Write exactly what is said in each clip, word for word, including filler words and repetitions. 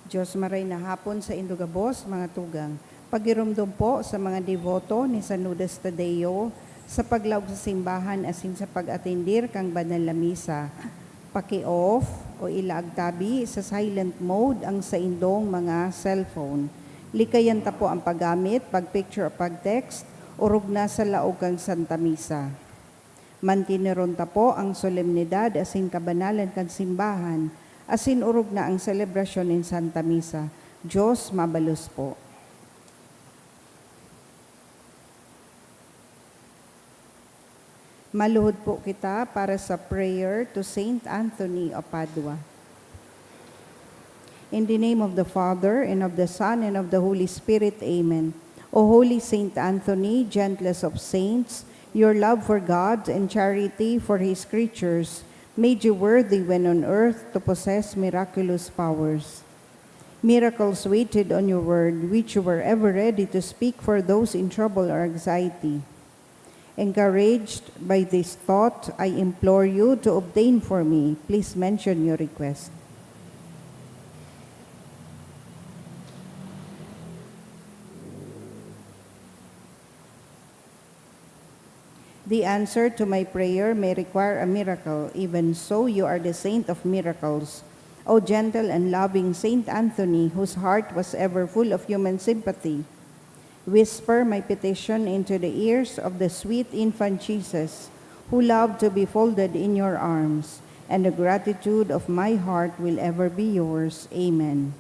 Diyos, maray na hapon sa indo gabos, mga tugang. Pagiromdom po sa mga deboto ni San Judas Tadeo sa paglaog sa simbahan asin sa pag-atendir kan banal na misa. Paki-off o ilaag tabi sa silent mode ang saindong mga cellphone. Likayan ta po ang paggamit, pag-picture o pag-text, orog na sa laog kan Santa Misa. Mantineron ta po ang solemnidad asin kabanalan kan simbahan, asin orog na ang selebrasyon nin Santa Misa. Diyos mabalos po. Maluhod po kita para sa prayer to Saint Anthony of Padua. In the name of the Father, and of the Son, and of the Holy Spirit. Amen. O Holy Saint Anthony, gentlest of saints, your love for God and charity for His creatures made you worthy when on earth to possess miraculous powers. Miracles waited on your word, which you were ever ready to speak for those in trouble or anxiety. Encouraged by this thought, I implore you to obtain for me. Please mention your request. The answer to my prayer may require a miracle. Even so, you are the saint of miracles. O gentle and loving Saint Anthony, whose heart was ever full of human sympathy, whisper my petition into the ears of the sweet infant Jesus, who loved to be folded in your arms, and the gratitude of my heart will ever be yours. Amen.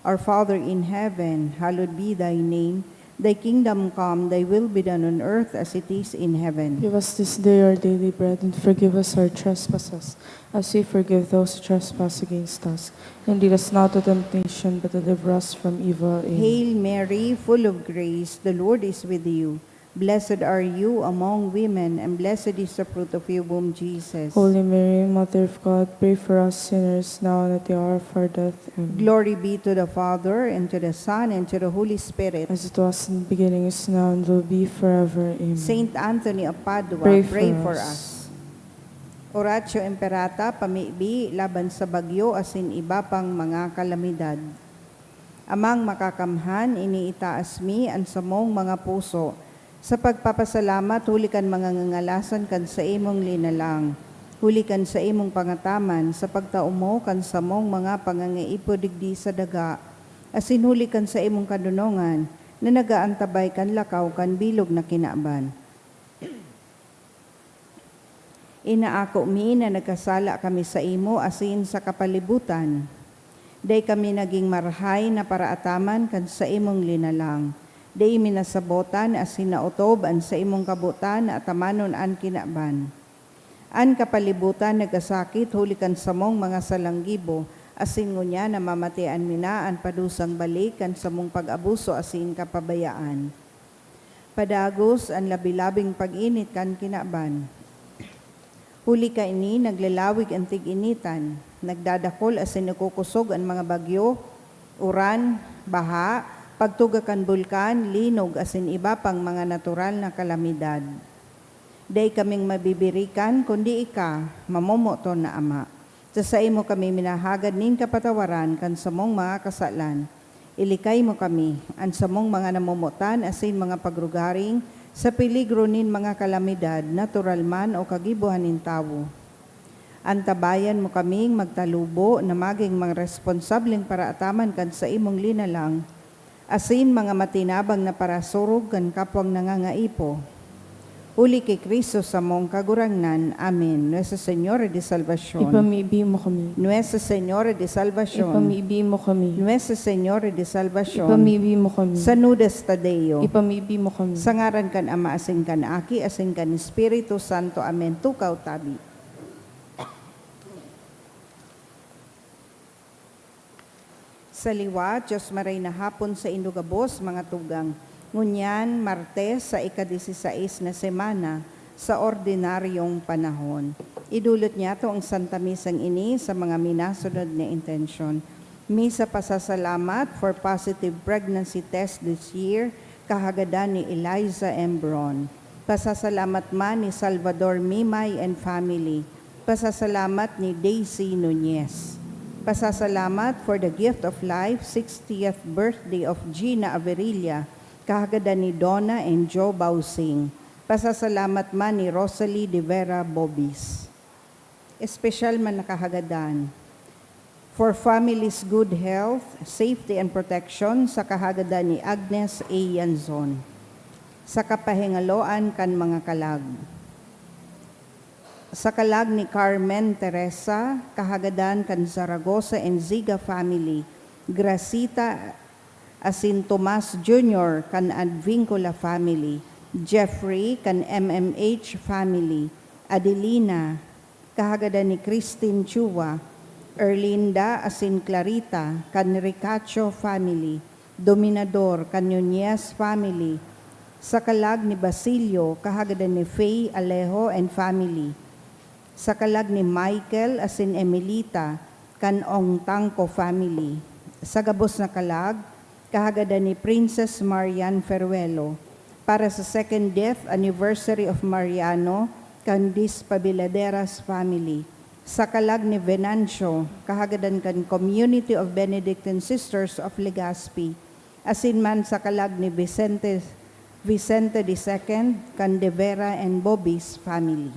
Our Father in heaven, hallowed be thy name. Thy kingdom come, thy will be done on earth as it is in heaven. Give us this day our daily bread, and forgive us our trespasses, as we forgive those who trespass against us. And lead us not to temptation, but deliver us from evil. Amen. Hail Mary, full of grace, the Lord is with you. Blessed are you among women, and blessed is the fruit of your womb, Jesus. Holy Mary, Mother of God, pray for us sinners, now and at the hour of our death. Amen. Glory be to the Father, and to the Son, and to the Holy Spirit. As it was in the beginning, is now, and will be forever. Amen. Saint Anthony of Padua, pray for us. Oratio Imperata, pamibi laban sa bagyo asin iba pang mga kalamidad. Amang Makakamhan, iniitaas mi an samong mga puso sa pagpapasalamat huli kan mga ngangalasan kan saimong linalang, huli kan saimong pangataman sa pagtao mo kan samong mga pangangaipo digdi sa daga, asin huli kan saimong kadonongan na nag-aantabay kan lakaw kan bilog na kinaban. Inaako mi na nagkasala kami saimo asin sa kapalibutan. Dai kami nagin marahay na paraataman kan saimong linalang. Dai mi nasabotan asin naotob an saimong kabotan na atamanon an kinaban. An kapalibutan nagkasakit huli kan samong mga salanggibo, asin ngunyan namamatean mi na an padusang balik kan samong pag-abuso asin kapabayaan. Padagos an labi-labing pag-init kan kinaban. Huli kaini, naglalawig an tig-initan, nagdadakol asin nagkukosog an mga bagyo, uran, baha, pagtuga kan bulkan, linog, asin iba pang mga natural na kalamidad. Dai kaming mabibirikan, kundi ika, mamomoton na Ama. Sa saimo kami minahagad nin kapatawaran kan samong mga kasalan. Ilikay mo kami, an samong mga namomotan asin mga pagrugaring, sa peligro nin mga kalamidad, natural man o kagibohan nin tawo. Antabayan mo kaming magtalubo na magin mga responsableng paraataman kan saimong linalang, asin mga matinabang na parasurog kan kapwang nangangaipo. Huli ki Cristo samong Kagurangnan. Amen. Nuestra Señora de Salvacion. Ipamibi mo kami. Nuestra Señora de Salvacion. Ipamibi mo kami. Nuestra Señora de Salvacion. Ipamibi mo kami. San Judas Tadeo. Ipamibi mo kami. Sa ngaran kan Ama, asin kan Aki, asin kan Espiritu Santo. Amen. Tukaw tabi. Sa liwat, Diyos maray na hapon saindo gabos, mga tugang. Ngunyan, Martes, sa ika-disisais na semana sa ordinaryong panahon. Idulot niyato ang Santa Misang ini sa mga minasunod na intensyon. Misa pasasalamat for positive pregnancy test this year, kahagadan ni Eliza M. Bron. Pasasalamat man ni Salvador Mimay and family. Pasasalamat ni Daisy Nunez. Pasasalamat for the gift of life, sixtieth birthday of Gina Averilla, kahagadan ni Donna and Joe Bausing. Pasasalamat man ni Rosalie de Vera Bobis. Espesyal man na kahagadan. For family's good health, safety and protection, sa kahagadan ni Agnes A. Yanzon. Sa kapahingaloan kan mga kalag. Sa kalag ni Carmen Teresa, kahagadan kan Zaragoza and Ziga family, Gracita asin Tomas Junior kan Advincula family, Jeffrey kan M M H family, Adelina, kahagadan ni Christine Chua, Erlinda asin Clarita kan Ricacho family, Dominador kan Nunez family, sa kalag ni Basilio, kahagadan ni Faye Alejo and family, sa kalag ni Michael asin Emelita kan Ongtangco family, sa gabos na kalag, kahagadan ni Princess Marian Ferruelo, para sa second death anniversary of Mariano kan Dispabiladeras family, sa kalag ni Venancio, kahagadan kan Community of Benedictine Sisters of Legazpi, asin man sa kalag ni Vicente, Vicente the Second kan De Vera and Bobis family.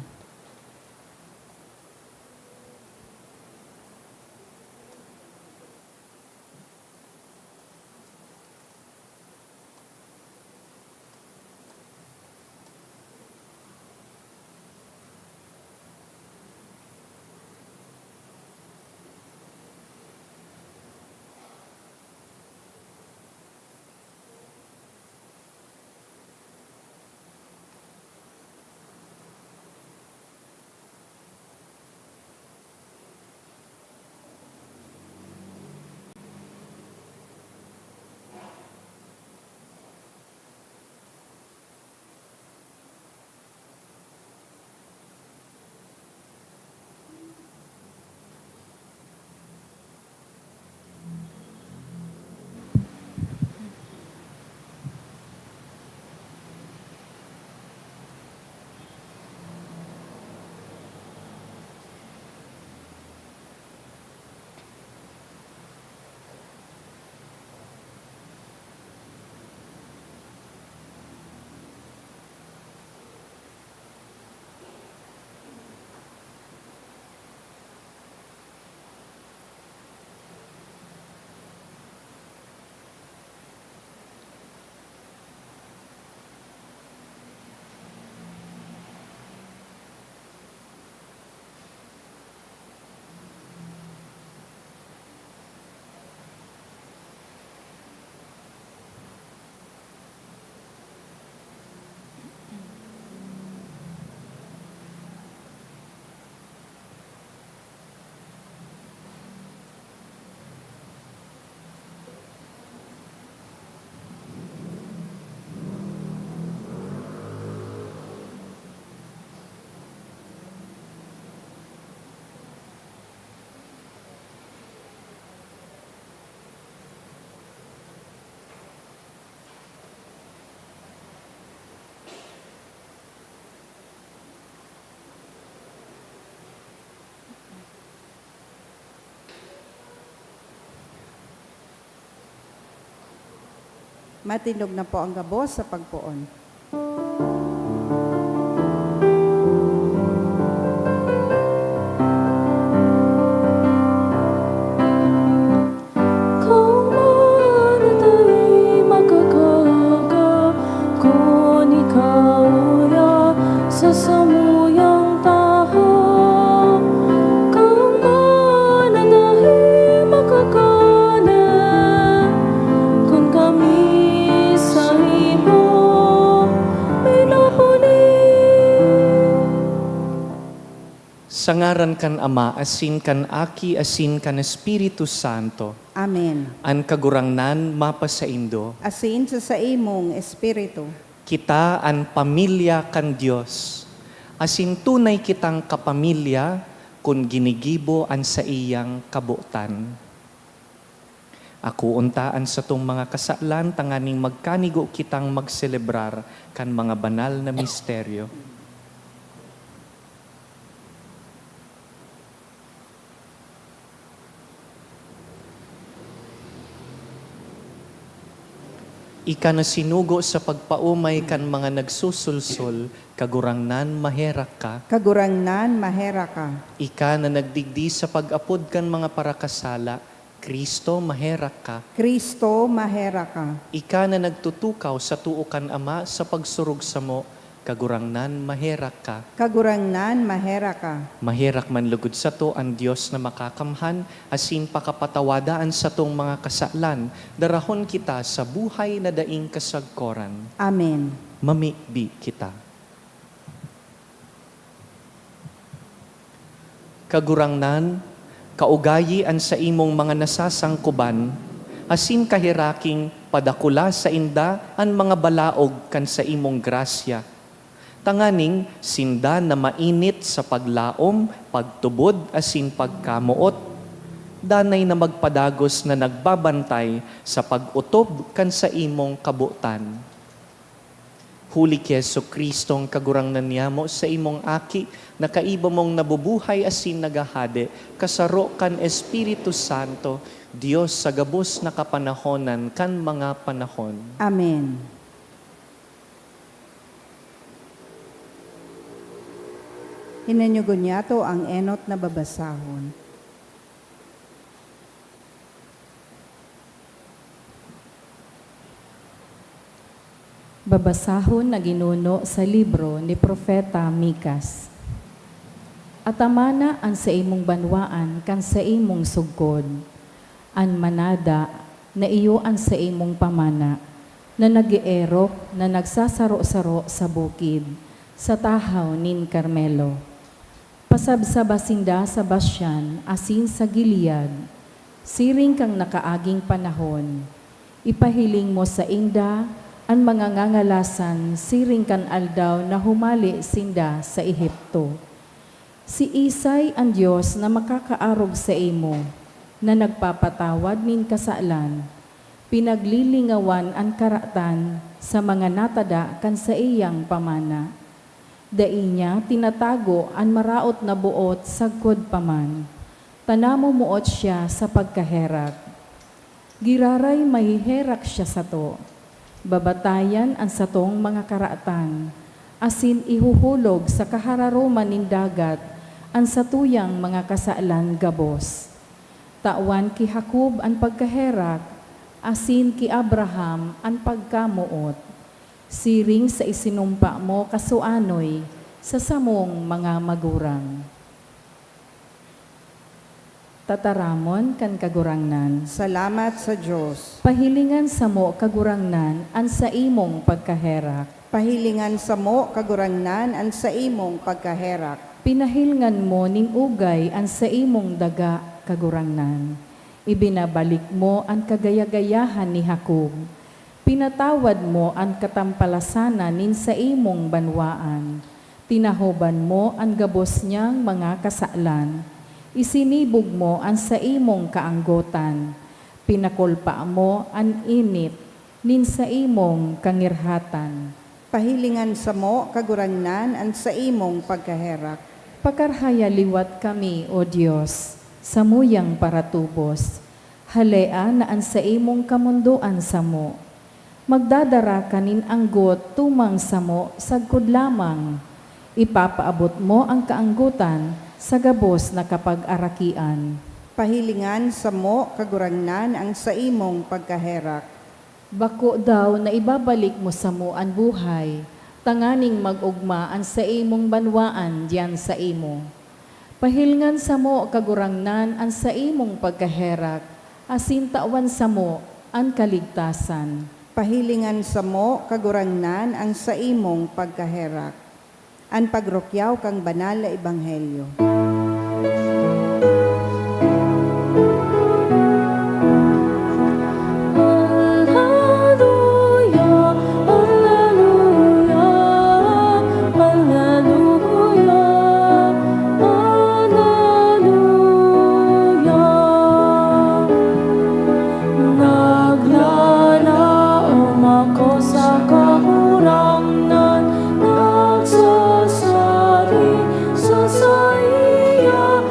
Matindog na po ang gabos sa pagpoon. Kaoma na dai makakaga kun ikaw ya sa samuyang tahaw. Kaoma na dai makakanan kun kami saimo minupuli. Sa ngaran kan Ama, asin kan Aki, asin kan Espiritu Santo. Amen. An Kagurangnan mapasaindo. Asin sa saimong espiritu. Kita an pamilya kan Dios, asin tunay kitang kapamilya kun ginigibo an saiyang kabotan. Akoon ta an satong mga kasalan tanganing magkanigo kitang magselebrar kan mga banal na misteryo. Ika na sinugo sa pagpaomay kan mga nagsusulsol, Kagurangnan, maherak ka. Kagurangnan, maherak ka. Ika na nagdigdi sa pag-apod kan mga parakasala, Cristo, maherak ka. Cristo, maherak ka. Ika na nagtutukaw sa too kan Ama sa pagsurog samo, Kagurangnan, maherak ka. Kagurangnan, maherak ka. Maherak man lugod sato an Dios na makakamhan, asin pakapatawada an satong mga kasalan, darahon kita sa buhay na daing kasagkoran. Amen. Mamibi kita. Kagurangnan, kaugayi an saimong mga nasasangkoban, asin kaheraking padakula sainda an mga balaog kan saimong grasya, tanganing sinda na mainit sa paglaom, pagtubod, asin pagkamoot, danay na magpadagos na nagbabantay sa pag-otob kan saimong kabotan. Huli ki Jesu-Cristong Kagurangnan niyamo, saimong Aki, na kaiba mong nabubuhay asin naghahade, kasaro kan Espiritu Santo, Dios sa gabos na kapanahonan kan mga panahon. Amen. Hinanyugon niyato ang enot na babasahon. Babasahon na ginuno sa libro ni Propeta Micas. Atamana an saimong banwaan kan saimong sugkod, an manada na iyo an saimong pamana, na nag-eerok, na nagsasaro-saro sa bukid, sa tahaw nin Carmelo. Pasabsaba sinda sa Bashan asin sa Gilead, siring kan nakaaging panahon. Ipahiling mo sainda an mga ngangalasan siring kan aldaw na humale sinda sa Egipto. Siisay an Dios na makakaarog saimo, na nagpapatawad nin kasalan, pinaglilingawan an karatan sa mga natada kan saiyang pamana? Dai niya tinatago an maraot na boot sagkod pa man, ta namomoot siya sa pagkaherak. Giraray maheherak siya sato. Babatayan an satong mga karatan, asin ihuhulog sa kahararoman nin dagat an satuyang mga kasalan gabos. Tawan ki Jacob an pagkaherak, asin ki Abraham an pagkamoot, siring sa isinumpa mo kasuanoy sa samong mga magurang. Tataramon kan Kagurangnan. Salamat sa Dios. Pahilingan samo, Kagurangnan, an saimong pagkaherak. Pahilingan samo, Kagurangnan, an saimong pagkaherak. Pinahilingan mo nin ugay an saimong daga, Kagurangnan. Ibinabalik mo an kagaya-gayahan ni Jacob. Pinatawad mo an katampalasanan nin saimong banwaan. Tinahoban mo an gabos niyang mga kasalan. Isinibog mo an saimong kaanggotan. Pinakulpa mo an init nin saimong kangirhatan. Pahilingan samo, Kagurangnan, an saimong pagkaherak. Pakarhaya liwat kami, O Dios, samuyang paratubos. Halea na an saimong kamondoan samo. Magdadara ka nin anggot tumang samo sagkod lamang. Ipapaabot mo an kaanggotan sa gabos na kapag-arakian. Pahilingan samo, Kagurangnan, an saimong pagkaherak. Bako daw na ibabalik mo samo an buhay, tanganing mag-ogma an saimong banwaan diyan saimo. Pahilingan samo, Kagurangnan, an saimong pagkaherak, asin tawan samo an kaligtasan. Pahilingan samo, Kagurangnan, an saimong pagkaherak. An pagrukyaw kan banal na ebanghelyo. Alleluia, alleluia, alleluia, alleluia. Naglalaom ako sa Kagurangnan, nagsasabi sa saiya,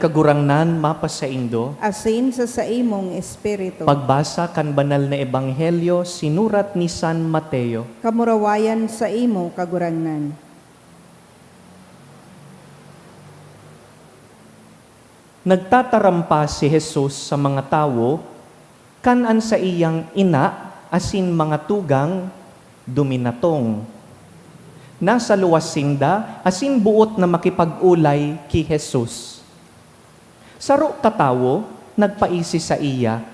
Kagurangnan mapasaindo. Asin sa saimong espiritu. Pagbasa kan Banal na Ebanghelyo sinurat ni San Mateo. Kamurawayan saimo, Kagurangnan. Nagtataram pa si Jesus sa mga tawo kan an saiyang ina asin mga tugang duminatong. Nasa luwas sinda asin boot na makipag-olay ki Jesus. Saro ka tawo nagpaisi saiya,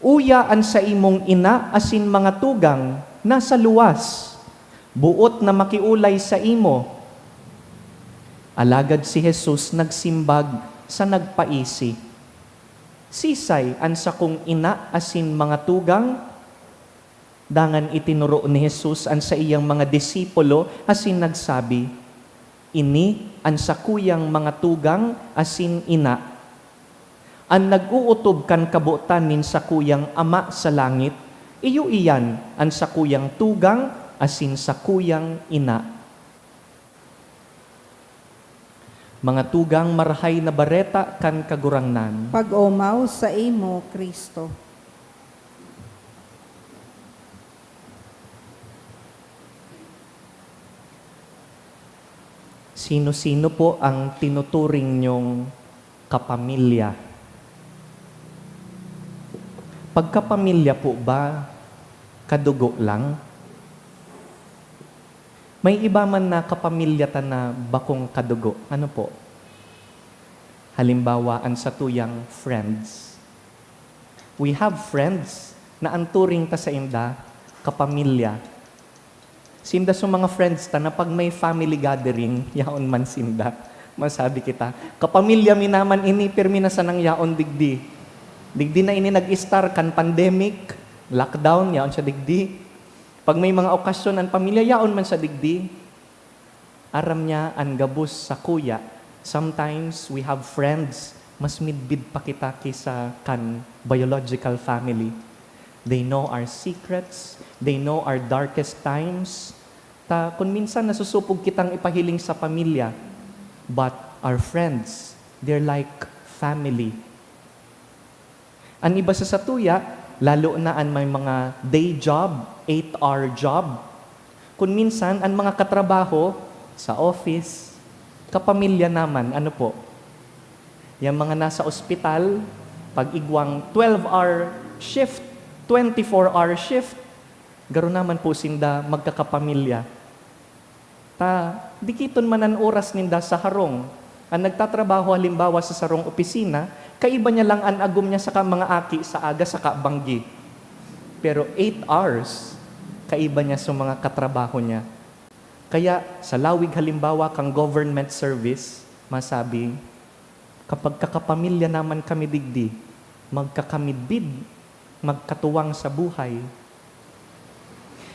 "Uya an saimong ina asin mga tugang nasa luwas, boot na makiolay saimo." Alagad si Jesus nagsimbag sa nagpaisi, "Sisay an sakong ina asin mga tugang?" Dangan itinoro ni Jesus an saiyang mga disipulo asin nagsabi, "Ini an sakuyang mga tugang asin ina. An nag-ootob kan kabotan nin sakuyang Ama sa langit, iyo iyan an sakuyang tugang asin sakuyang ina." Mga tugang, Marahay na Bareta kan Kagurangnan. Pag-omaw saimo, Cristo. Sino-sino po ang tinuturing niyong kapamilya? Pagkapamilya po ba kadugo lang? May iba man na kapamilya ta na bakong kadugo. Ano po? Halimbawa, an satuyang friends. We have friends na an turing ta sainda, kapamilya. Sinda so mga friends ta na pag may family gathering, yaon man sinda. Masabi kita, "Kapamilya mi naman ini, pirmi na sanang yaon digdi." Digdi na ini nag-start kan pandemic, lockdown, yaon siya digdi. Pag may mga okasyon an pamilya, yaon man sa digdi. Aram niya an gabos sakuya, sometimes we have friends, mas midbid pa kita ki sa kan biological family. They know our secrets, they know our darkest times. Ta kun minsan nasusupog kitang ipahiling sa pamilya, but our friends, they're like family. An iba sa satuya, lalo na an may mga day job, eight-hour job. Kun minsan, an mga katrabaho sa office, kapamilya naman, ano po? Yang mga nasa ospital, pag igwang twelve-hour shift, twenty-four-hour shift, garo naman po sinda magkakapamilya. Ta, dikiton man an oras ninda sa harong. An nagtatrabaho halimbawa sa sarong opisina, kaiba niya lang an agom niya saka mga aki sa aga saka banggi. Pero eight hours, kaiba niya sa mga katrabaho niya. Kaya, sa lawig halimbawa kan government service, masabi, kapag kakapamilya naman kami digdi, magkakamidbid, magkatuwang sa buhay.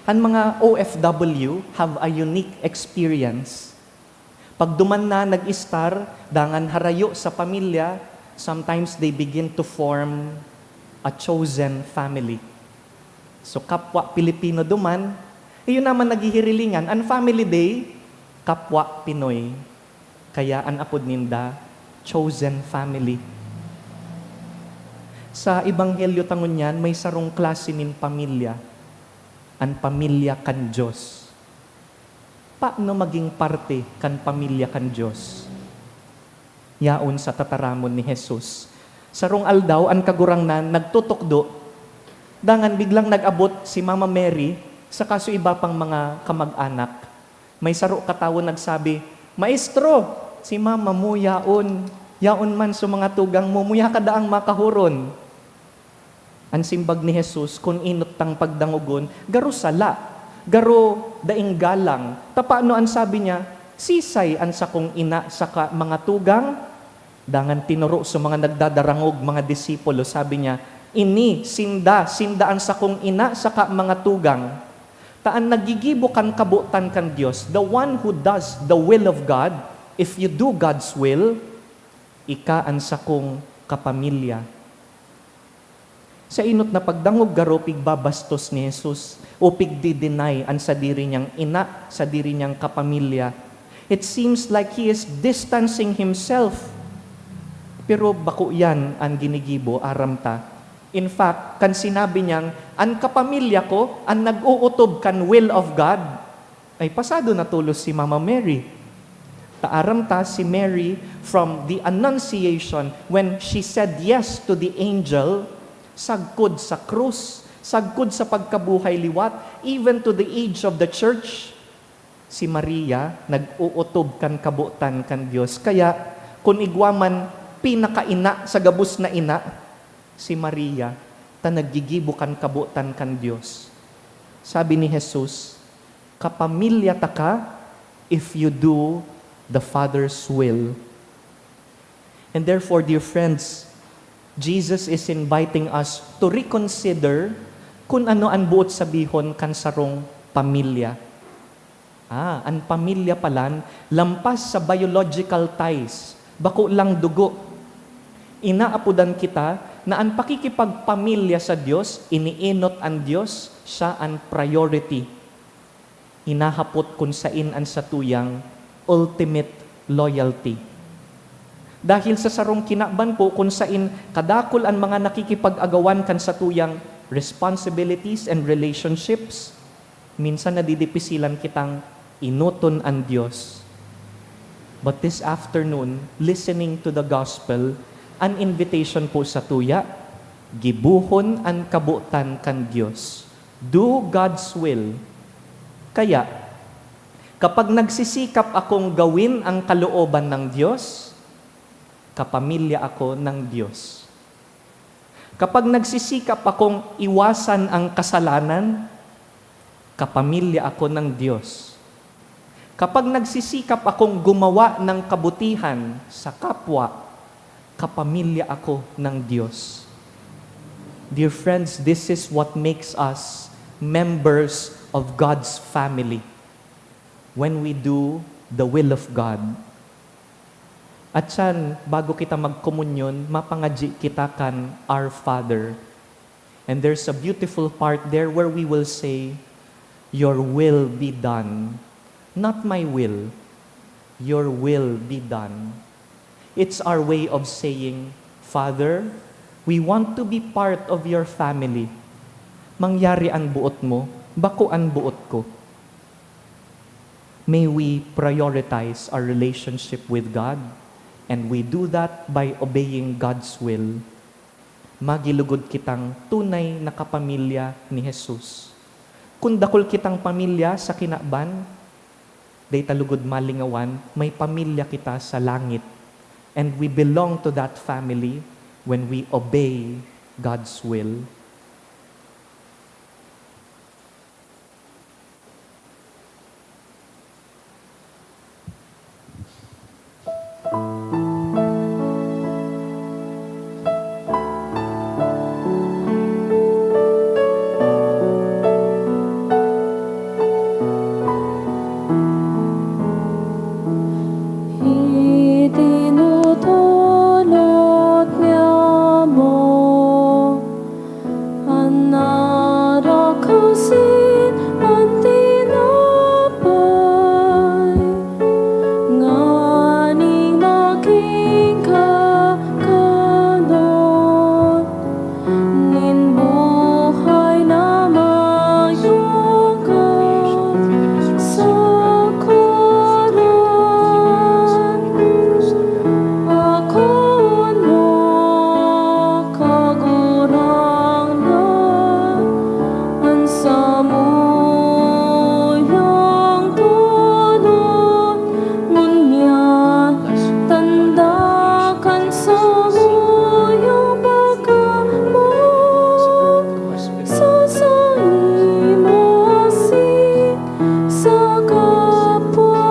An mga O F W have a unique experience. Pag duman na nag-istar, dangan harayo sa pamilya, sometimes they begin to form a chosen family. So, kapwa Pilipino duman, iyo naman naghihirilingan, an family day, kapwa Pinoy. Kaya an apod ninda, chosen family. Sa Ebanghelyo ta ngunyan, may sarong klase nin pamilya, an pamilya kan Dios. Paano maging parte kan pamilya kan Dios? Yaon sa tataramon ni Jesus. Sarong aldaw, an Kagurangnan nagtutukdo. Dangan biglang nag-abot si Mama Mary saka so iba pang mga kamag-anak. May saro katawo nagsabi, "Maestro, si mama mo yaon, yaon man so mga tugang mo, muya ka daang makahuron." An simbag ni Jesus, kun enot tang pagdangogon, garo sala, garo daing galang. Ta paano an sabi niya, "Sisay an sakong ina saka mga tugang?" Dangan tinoro sa mga nagdadarangog, mga disipulo, sabi niya, "Ini, sinda, sinda an sakong ina saka mga tugang." Ta an naggigibo kan kabotan kan Dios, the one who does the will of God, if you do God's will, ika an sakong kapamilya. Sa enot na pagdangog, garo pigbabastos ni Jesus o pigdi-deny an sadiri niyang ina, sadiri niyang kapamilya. It seems like he is distancing himself Pero bako yan an ginigibo, aram ta. In fact, kan sinabi niyang, "An kapamilya ko an nag-ootob kan will of God," ay pasado na tolos si Mama Mary. Ta aram ta si Mary, from the Annunciation, when she said yes to the angel, sagkod sa krus, sagkod sa pagkabuhay liwat, even to the age of the church, si Maria nag-ootob kan kabotan kan Dios. Kaya, kun igwa man pinakaina sa gabos na ina, si Maria, ta naggigibo kan kabotan kan Dios. Sabi ni Jesus, "Kapamilya taka if you do the Father's will." And therefore, dear friends, Jesus is inviting us to reconsider kun ano an boot sabihon kan sarong pamilya. Ah, an pamilya palan, lampas sa biological ties, bako lang dugo. Inaapodan kita na an pakikipagpamilya sa Dios, inienot an Dios, siya an priority. Inahapot kun saen an satuyang ultimate loyalty. Dahil sa sarong kinaban po kun saen kadakul an mga nakikipag-agawan kan satuyang responsibilities and relationships, minsan nadidipisilan kitang enoton an Dios. But this afternoon, listening to the gospel, an invitation po satuya, gibohon an kabotan kan Dios. Do God's will. Kaya, kapag nagsisikap akong gawin ang kalooban ng Dios, kapamilya ako ng Dios. Kapag nagsisikap akong iwasan ang kasalanan, kapamilya ako ng Dios. Kapag nagsisikap akong gumawa ng kabutihan sa kapwa, kapamilya ako ng Dios. Dear friends, this is what makes us members of God's family, when we do the will of God. At siyan, bago kita magkomunyon, mapangadyi kita kan Our Father. And there's a beautiful part there where we will say, "Your will be done. Not my will. Your will be done." It's our way of saying, "Father, we want to be part of your family. Mangyari an boot mo, bako an boot ko." May we prioritize our relationship with God, and we do that by obeying God's will. Magilugod kitang tunay na kapamilya ni Jesus. Kun dakul kitang pamilya sa kinaban, dai ta lugod malingawan, may pamilya kita sa langit, and we belong to that family when we obey God's will. Itinutulot niya mo an narakasin an tinapay, nganing magin kakanon nin buhay na mayong kasagaran. Akoon mo, Kagurangnan, an samuyang tulong, ngunyan tanda kan samuyang pagkamoot sa saimo asin sa kapwa.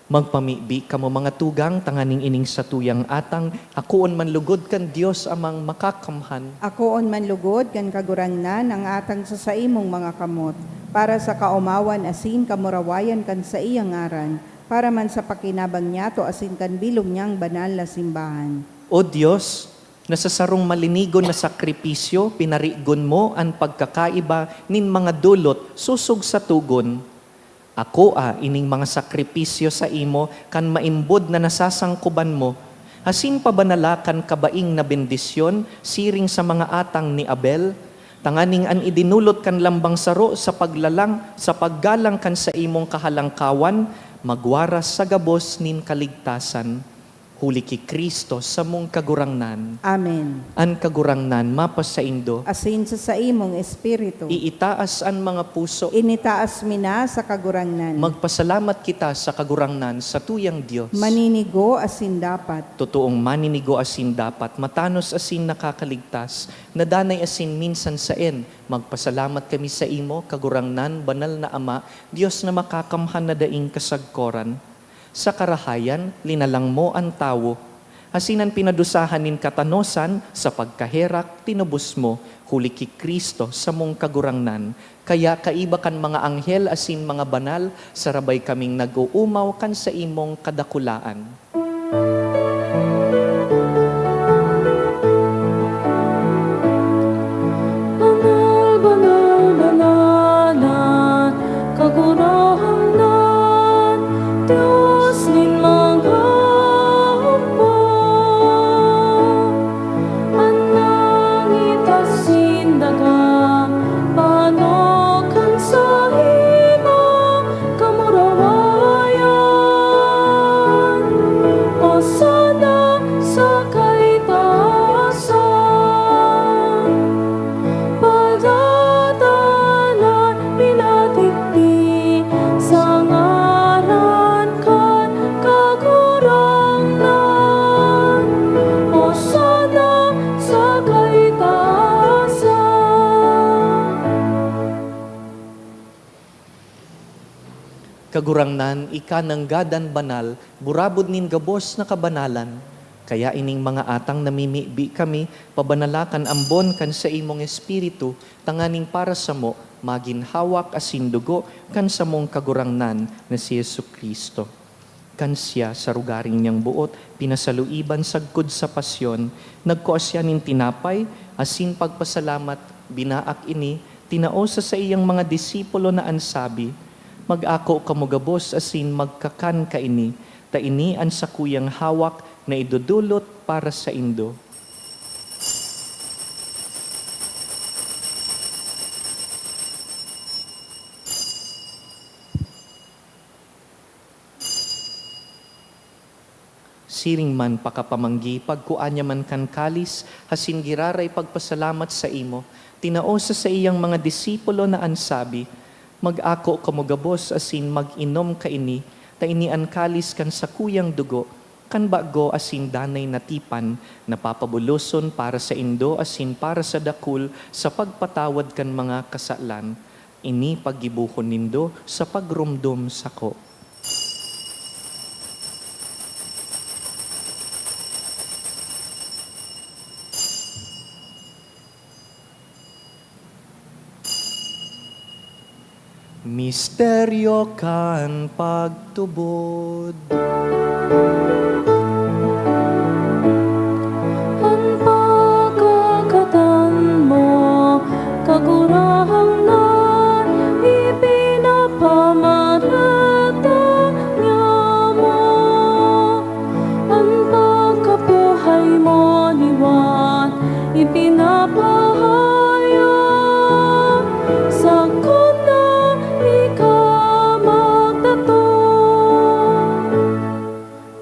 Magpamibi kamo, mga tugang, tanganing ining satuyang atang akoon man lugod kan Dios Amang Makakamhan. Akoon man lugod kan Kagurangnan ang atang sa saimong mga kamot, para sa kaomawan asin kamurawayan kan saiyang ngaran, para man sa pakinabang niyato asin kan bilog niyang banal na simbahan. O Dios, na sa sarong malinigon na sakripisyo pinarigon mo an pagkakaiba nin mga dolot sosog sa togon, Akoa ining mga sakripisyo saimo kan maimbod na nasasangkoban mo, asin pabanala kan kabaing na bendisyon siring sa mga atang ni Abel, tanganing an idinulot kan lambang saro sa paglalang, sa paggalang kan saimong kahalangkawan, magwaras sa gabos nin kaligtasan. Huli ki Cristo, samong Kagurangnan. Amen. An Kagurangnan mapasaindo. Asin sa saimong espiritu. Iitaas an mga puso. Initaas mi na sa Kagurangnan. Magpasalamat kita sa Kagurangnan, satuyang Dios. Maninigo asin dapat. Totoong maninigo asin dapat, matanos asin nakakaligtas, na danay asin minsan saen. Magpasalamat kami saimo, Kagurangnan, banal na Ama, Dios na makakamhan na daing kasagkoran. Sa karahayan, linalang mo an tawo, asin an pinadusahan nin katanosan sa pagkaherak tinubos mo, huli ki Cristo, samong Kagurangnan. Kaya kaiba kan mga anghel asin mga banal, sarabay kaming nag-oomaw kan saimong kadakulaan. Banal, banal, banal an Kagurangnan, Dios nin mga hukbo. An langit asin daga, paano kan saimong kamurawayan. Hosana sa kaitaasan. Padadalan pinadigdi sa ngaran kan Kagurangnan. Hosana sa kaitaasan. Kagurangnan, ika nanggadan banal, burabod nin gabos na kabanalan. Kaya ining mga atang namimibi kami, pabanala kan ambon kan saimong Espiritu, tanganing para samo magin hawak asin dugo kan samong Kagurangnan na si Jesu-Cristo. Kan siya, sa rogaring niyang boot, pinasaluiban sagkod sa pasyon, nagkua siya nin tinapay, asin pagpasalamat, binaak ini, tinao sa saiyang mga disipulo na an sabi, "Mag-ako kamo gabos asin magkakan kaini, ta ini an sakuyang hawak na idodolot para saindo." Siring man pakapamanggi, pagkua niya man kan kalis, asin giraray pagpasalamat saimo, tinao sa saiyang mga disipulo na an sabi, "Mag-ako kamo gabos asin mag-inom kaini, ta ini an kalis kan sakuyang dugo, kan bago asin danay na tipan, na papabuloson para saindo asin para sa dakul sa pagpatawad kan mga kasalan. Ini paggibohon nindo sa pagromdom sako." Misteryo kan pagtubod. An pagkagadan mo, Kagurangnan, ipinapamarata niamo. An pagkabuhay mo liwat ipinapahayag, sagkod na ika magdatong.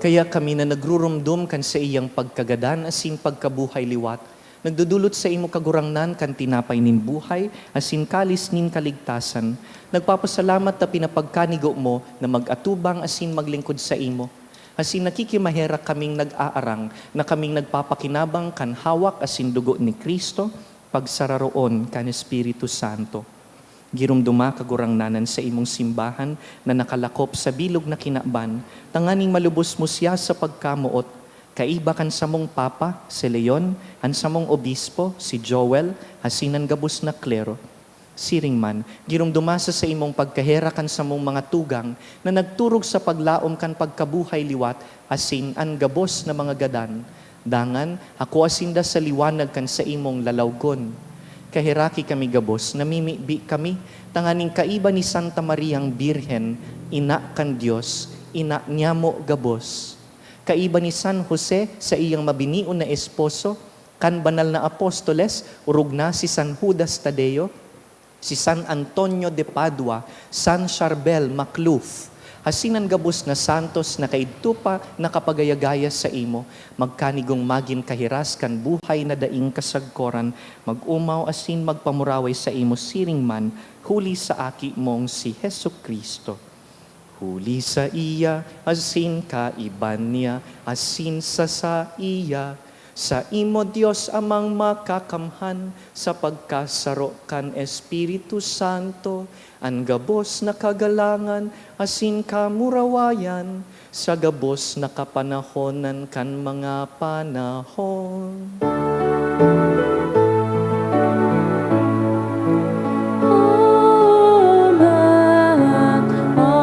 Kaya kami na nagruromdom kan saiyang pagkagadan asin pagkabuhay liwat, nagdodolot saimo, Kagurangnan, kan tinapay nin buhay asin kalis nin kaligtasan. Nagpapasalamat ta pinapagkanigo mo na mag-atubang asin maglingkod saimo. Asin nakikimaherak kaming nag-aarang na kaming nagpapakinabang kan hawak asin dugo ni Cristo, pagsararoon kan Espiritu Santo. Giromdoma, Kagurangnan, an saimong simbahan na nakalakop sa bilog na kinaban, tanganing malubos mo siya sa pagkamoot, kaiba kan samong Papa, si Leon, an samong Obispo, si Joel, asin an gabos na klero. Siring man, giromdoma sa saimong pagkaherak an samong mga tugang na nagturog sa paglaom kan pagkabuhay liwat asin an gabos na mga gadan. Dangan, hakua sinda sa liwanag kan saimong lalawgon. Kaheraki kami gabos, namimibi kami tanganing kaiba ni Santa Mariang Birhen, ina kan Dios, ina nyamo gabos. Kaiba ni San Jose, saiyang mabinion na esposo, kan banal na apostoles, orog na si San Judas Tadeo, si San Antonio de Padua, San Charbel Makhlouf, asin an gabos na santos na kaidto pa nakapagayagaya saimo, magkanigong magin kahiras kan buhay na daing kasagkoran, mag-omaw asin magpamuraway saimo siring man, huli sa Aki mong si Jesu-Cristo. Huli saiya, asin kaiba niya, asin sa saiya, saimo, Dios Amang Makakamhan, sa pagkasaro kan Espiritu Santo, an gabos na kagalangan asin kamurawayan, sa gabos na kapanahonan kan mga panahon. Amen. Amen.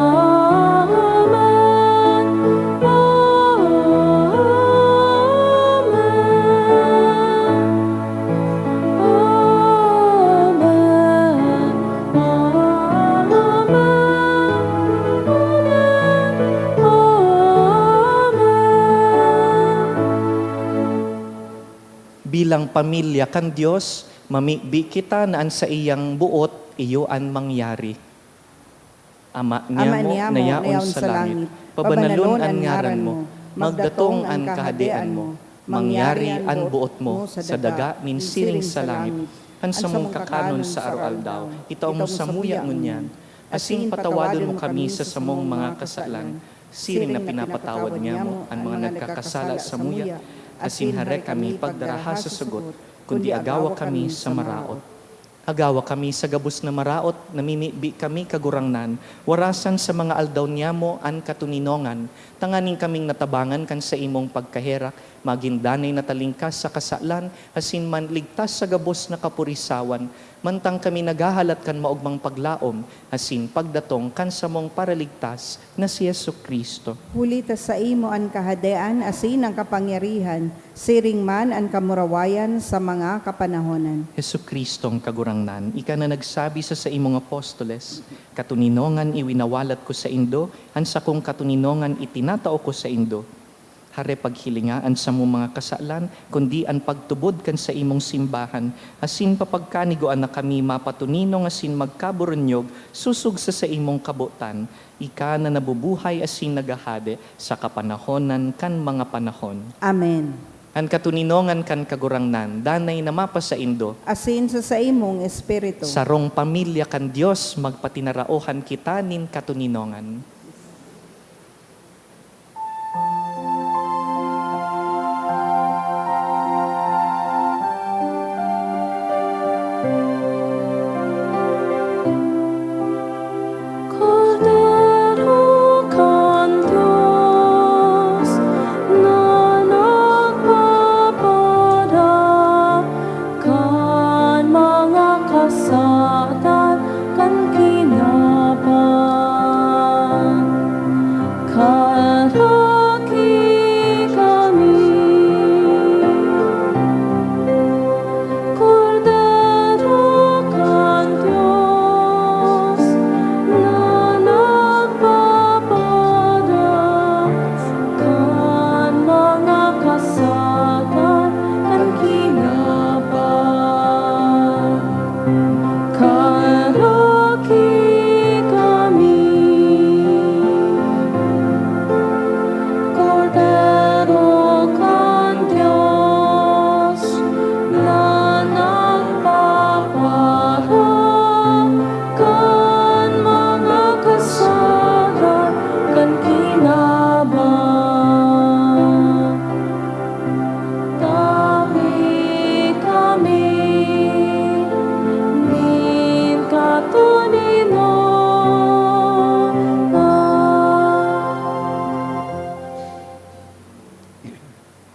Amen. Amen. Amen. Amen. Bilang pamilya kan Dios, mamibi kita na an saiyang boot iyo an mangyari. Ama Ama niamo, niamo, na yaon sa langit, pabanalon an ngaran mo, magdatong an kahadean mo, mangyari an boot mo sa daga nin siring sa langit. An samong kakanon sa araw-aldaw, itao mo samuya ngunyan, asin patawadon mo kami sa samong mga kasalan, siring na pinapatawad niamo an mga nagkakasala samuya, asin hare kami pagdaraha sa sagot, kundi agawa kami sa maraot. Agawa kami sa gabos na maraot, namimibi kami, Kagurangnan, warasan sa mga aldaw niamo an katoninongan, tanganing kaming natabangan kan saimong pagkaherak, magin danay na talingkas sa kasalan, asin man ligtas sa gabos na kapurisawan, mantang kami naghahalat kan maogmang paglaom, asin pagdatong kan samong Paraligtas na si Jesu-Cristo. Huli ta saimo an kahadean asin an kapangyarihan, siring man an kamurawayan sa mga kapanahonan. Jesu-Cristong Kagurangnan, ika na nagsabi sa saimong apostoles, "Katoninongan iwinawalat ko saindo, an sakong katoninongan itinatao ko saindo." Hare paghilinga an samong mga kasalan, kundi an pagtubod kan saimong simbahan, asin papagkanigoan na kami mapatoninong asin magkaburunyog sosog sa saimong kabotan, ika na nabubuhay asin naghahade sa kapanahonan kan mga panahon. Amen. An katoninongan kan Kagurangnan danay na mapasaindo. Asin sa saimong espiritu. Sarong pamilya kan Dios, magpatinaraohan kita nin katoninongan. Kordero kan Dios na nagpapadan kan mga kasalan kan kinaban. Kaheraki kami. Kordero kan Dios na nagpapadan kan mga kasalan kan kinaban. Kaheraki kami. Kordero kan Dios na nagpapadan kan mga kasalan kan kinaban. Tabi kami nin katoninongan.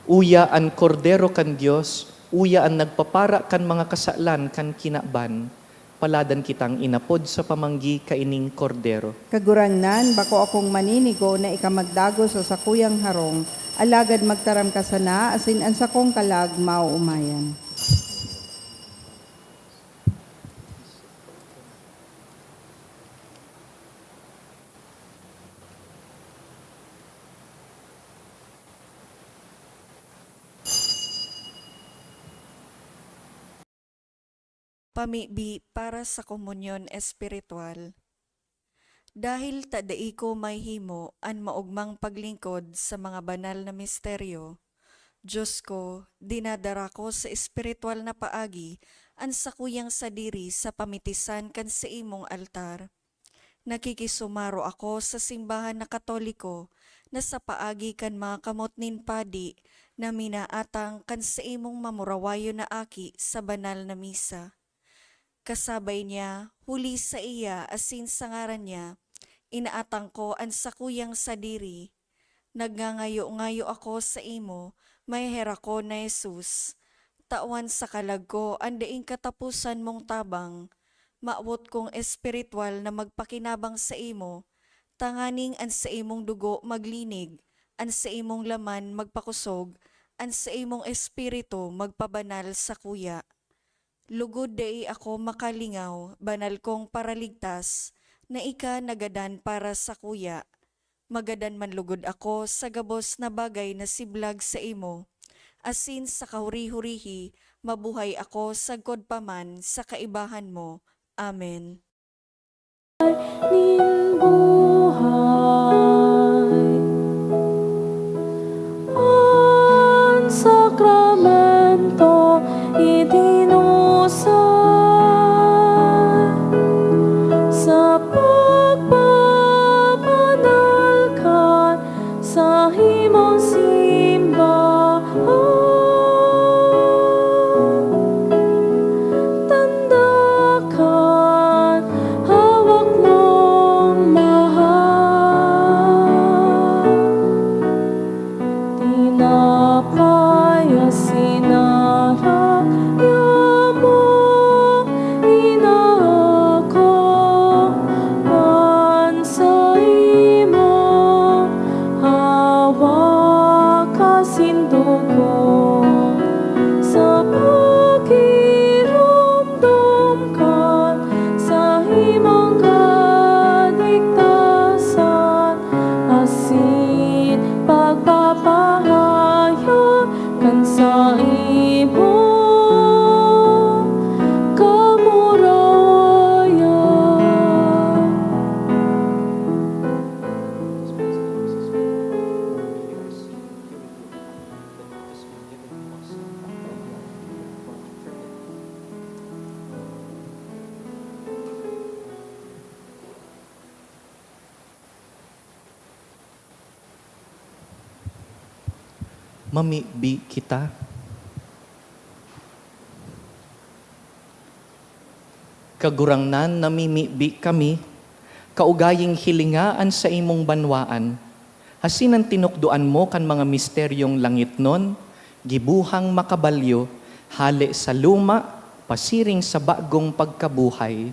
Uya an Kordero kan Dios, uya an nagpapara kan mga kasalan kan kinaban. Paladan kitang inapod sa pamanggi kaining Kordero. Kagurangnan, bako akong maninigo na ika magdagos sa sakuyang harong, alagad magtaram ka sana asin an sakong kalag maoomayan. Pamibi para sa komunyon espiritual. Dahil ta dai ko mahihimo an maogmang paglingkod sa mga banal na misteryo, Diyos ko, dinadara ko sa espiritual na paagi an sakuyang sadiri sa pamitisan kan saimong altar. Nakikisumaro ako sa simbahan na Katoliko na sa paagi kan mga kamot nin padi na minaatang kan saimong mamurawayon na aki sa banal na misa. Kasabay niya, huli saiya asin sa ngaran niya, inaatang ko an sakuyang sadiri. Nagngangayo-ngayo ako saimo, maheherakon na Jesus. Tawan sa kalag ko an daing kataposan mong tabang. Mawot kong espiritual na magpakinabang saimo, tanganing an saimong dugo maglinig, an saimong laman magpakosog, an saimong espiritu magpabanal sakuya. Lugod dai ako makalingaw, banal kong Paraligtas, na ika nagadan para sakuya. Magadan man lugod ako sa gabos na bagay na siblag saimo, asin sa kahuri-hurihi mabuhay ako sagkod pa man sa kaibahan mo. Amen. Nin buhay. An sakramento itinusay sa pagpapanal kan sa himong simbahan. Tanda kan hawak mong mahal. Tinapay asin arak, yaon inaako an saimong hawak asin dugo sa pagiromdom kan saimong kaligtasan asin pagpapahayag kan saimong kamurayan. Mamibi kita. Kagurangnan, namimibi kami, kaugaying hilinga an saimong banwaan, asin an tinukdoan mo kan mga misteryong langitnon, gibohang makabalyo, hale sa luma, pasiring sa bagong pagkabuhay.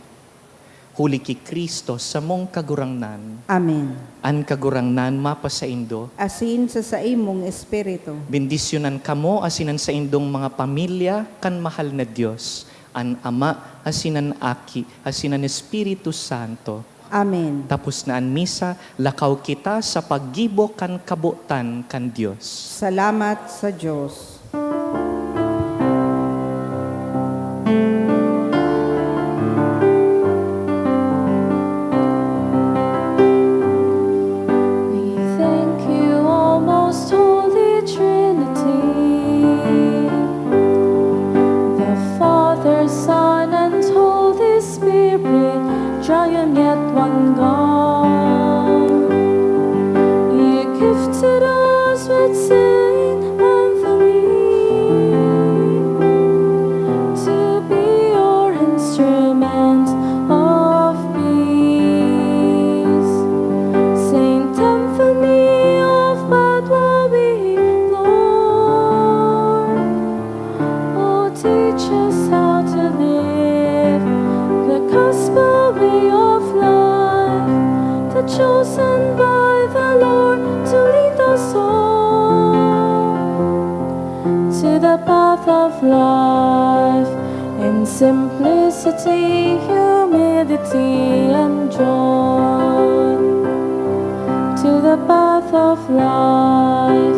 Huli ki Cristo, samong Kagurangnan. Amen. An Kagurangnan mapasaindo. Asin sa saimong espiritu. Bendisyonan kamo asin an saindong mga pamilya kan mahal na Dios, an Ama, asin an Aki, asin an Espiritu Santo. Amen. Tapos na an misa, lakaw kita sa paggibo kan kabotan kan Dios. Salamat sa Dios. We thank you, O most holy Trinity, the Father, Son, and Holy Spirit, Triune yet one God. You gifted us with Saint Anthony to be your instrument of peace. Saint Anthony of Padua, we implore, oh, teach us how to live the gospel way of life, the chosen by the Lord to lead us all to the path of life in simplicity, humility, and joy. To the path of life